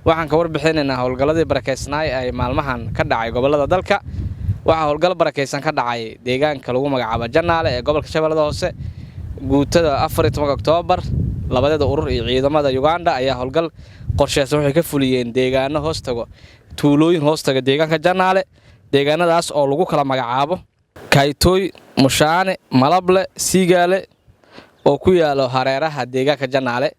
Waxaan ka warbixinaynaa howlgalladii barakeysnaay ay maalmahan ka dhacay gobollada dalka. Waxaa howlgal barakeysan ka dhacay deegaanka lagu magacaabo Jannaale ee gobolka Shabeellada Hoose. Guutada 14-ka Oktoobar, labadeeda urur iyo ciidamada Uganda ayaa howlgal qorsheysan waxay ka fuliyeen deegaano hoostago, tuulooyin hoostaga deegaanka Jannaale, deegaanadaas oo lagu kala magacaabo Kaytooy, Mushaane, Malable, Siigaale oo ku yaalo hareeraha deegaanka Jannaale.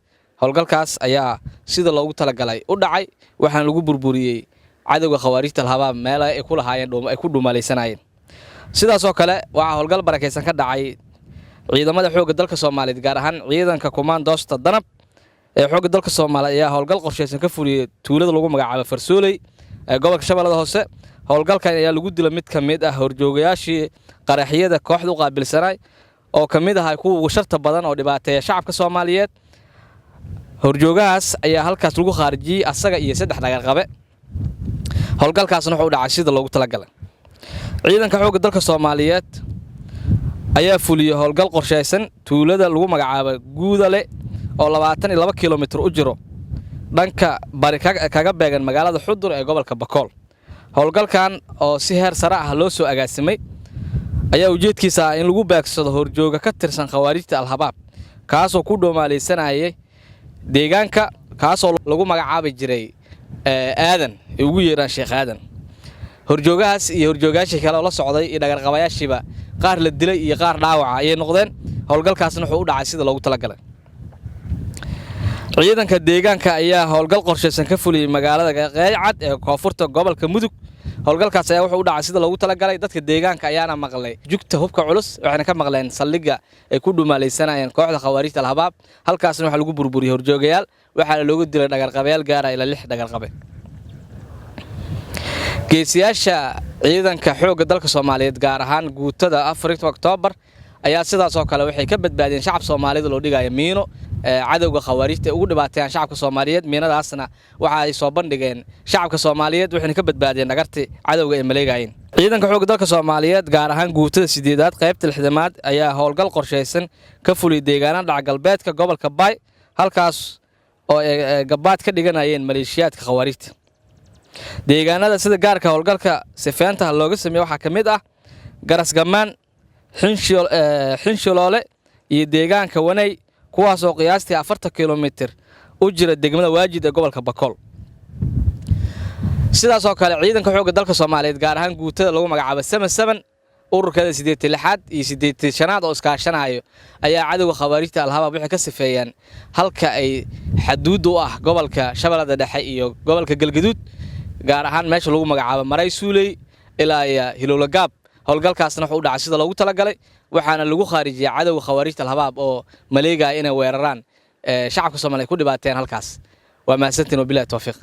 Howlgalkaas ayaa sida loogu talagalay u dhacay, waxaana lagu burburiyey cadowga Khawaarijta Alhabaab meel ay ku lahaayeen, ay ku dhuumalaysanayeen. Sidaasoo kale waxaa howlgal barakeysan ka dhacay ciidamada xoogga dalka Soomaaliyeed, gaar ahaan ciidanka kumaandoosta Danab ee xoogga dalka Soomaaliya ayaa howlgal qorsheysan ka fuliyey tuulada lagu magacaabo Farsooley ee gobolka Shabeellada Hoose. Howlgalkan ayaa lagu dilay mid ka mid ah horjoogayaashii qaraxyada kooxda u qaabilsanay oo ka mid ahaa kuwa ugu sharta badan oo dhibaateeya shacabka Soomaaliyeed. Horjoogahaas ayaa halkaas lagu khaarijiyey asaga iyo saddex dhagarqabe. Howlgalkaasna wuxuu u dhacay sida loogu talagalay. Ciidanka xoogga dalka Soomaaliyeed ayaa fuliyey howlgal qorshaysan tuulada lagu magacaabo Guudale oo 22 kilomitir u jiro dhanka bari kaga beegan magaalada Xudur ee gobolka Bakool. Howlgalkan oo si heer sare ah loo soo agaasimay ayaa ujeedkiisa ah in lagu beegsado horjooga ka tirsan Khawaarijta Alhabaab, kaasoo ku dhoomalaysanayay deegaanka, kaasoo lagu magacaabi jiray Aadan, ay ugu yeeraan Sheekh Aadan. Horjoogahaas iyo horjoogayaashii kale oo la socday iyo dhagarqabayaashiiba qaar la dilay iyo qaar dhaawaca ayay noqdeen. Howlgalkaasna wuxuu u dhacay sida loogu talagalay. Ciidanka deegaanka ayaa howlgal qorshaysan ka fuliyey magaalada Qeycad ee koonfurta gobolka Mudug. Howlgalkaas ayaa wuxuu u dhacay sida loogu talagalay. Dadka deegaanka ayaana maqlay jugta hubka culus, waxayna ka maqleen saldhigga ay ku dhumaalaysanayeen kooxda Khawaarijta Alhabaab. Halkaasna waxaa lagu burburiyey horjoogayaal, waxaana loogu dilay dhagarqabayaal gaara ilaa lix dhagarqabe. Geesiyaasha ciidanka xoogga dalka Soomaaliyeed, gaar ahaan guutada 14 Oktoobar, ayaa sidaasoo kale waxay ka badbaadiyeen shacab Soomaalida loo dhigaayo miino cadowga Khawaarijta ay ugu dhibaateeyaan shacabka Soomaaliyeed. Miinadaasna waxa ay soo bandhigeen shacabka Soomaaliyeed, waxayna ka badbaadiyeen dhagartii cadowga ay maleegayeen. Ciidanka xoogga dalka Soomaaliyeed, gaar ahaan guutada sideedaad qaybta lixdamaad, ayaa howlgal qorshaysan ka fuliyey deegaanada dhaca galbeedka gobolka Baay, halkaas oo ay gabaad ka dhiganayeen maleeshiyaadka Khawaarijta. Deegaanada sida gaarka howlgalka sifeyntaha looga sameeye waxaa ka mid ah Garasgamaan, Xinshiloole iyo deegaanka Waney, kuwaasoo qiyaastii 40 kilomitir u jira degmada Waajid ee gobolka Bakool. Sidaasoo kale ciidanka xoogga dalka Soomaaliyeed, gaar ahaan guutada lagu magacaabo 77, ururkeeda 86aad iyo 85aad oo iskaashanayo, ayaa cadowga Khawaarijta Alhabaab waxay ka sifeeyeen halka ay xaduudda u ah gobolka Shabeellada Dhexe iyo gobolka Galgaduud, gaar ahaan meesha lagu magacaabo Maray Suuley ilaa iyo Hilowlagaab. Howlgalkaasna wuxuu u dhacay sida loogu talagalay, waxaana lagu khaarijiyey cadowga Khawaarijta Alhabaab oo maleegaya inay weeraraan shacabka Soomaaliya ku dhibaateen halkaas. Waa mahadsantiin, wabilahi towfiiq.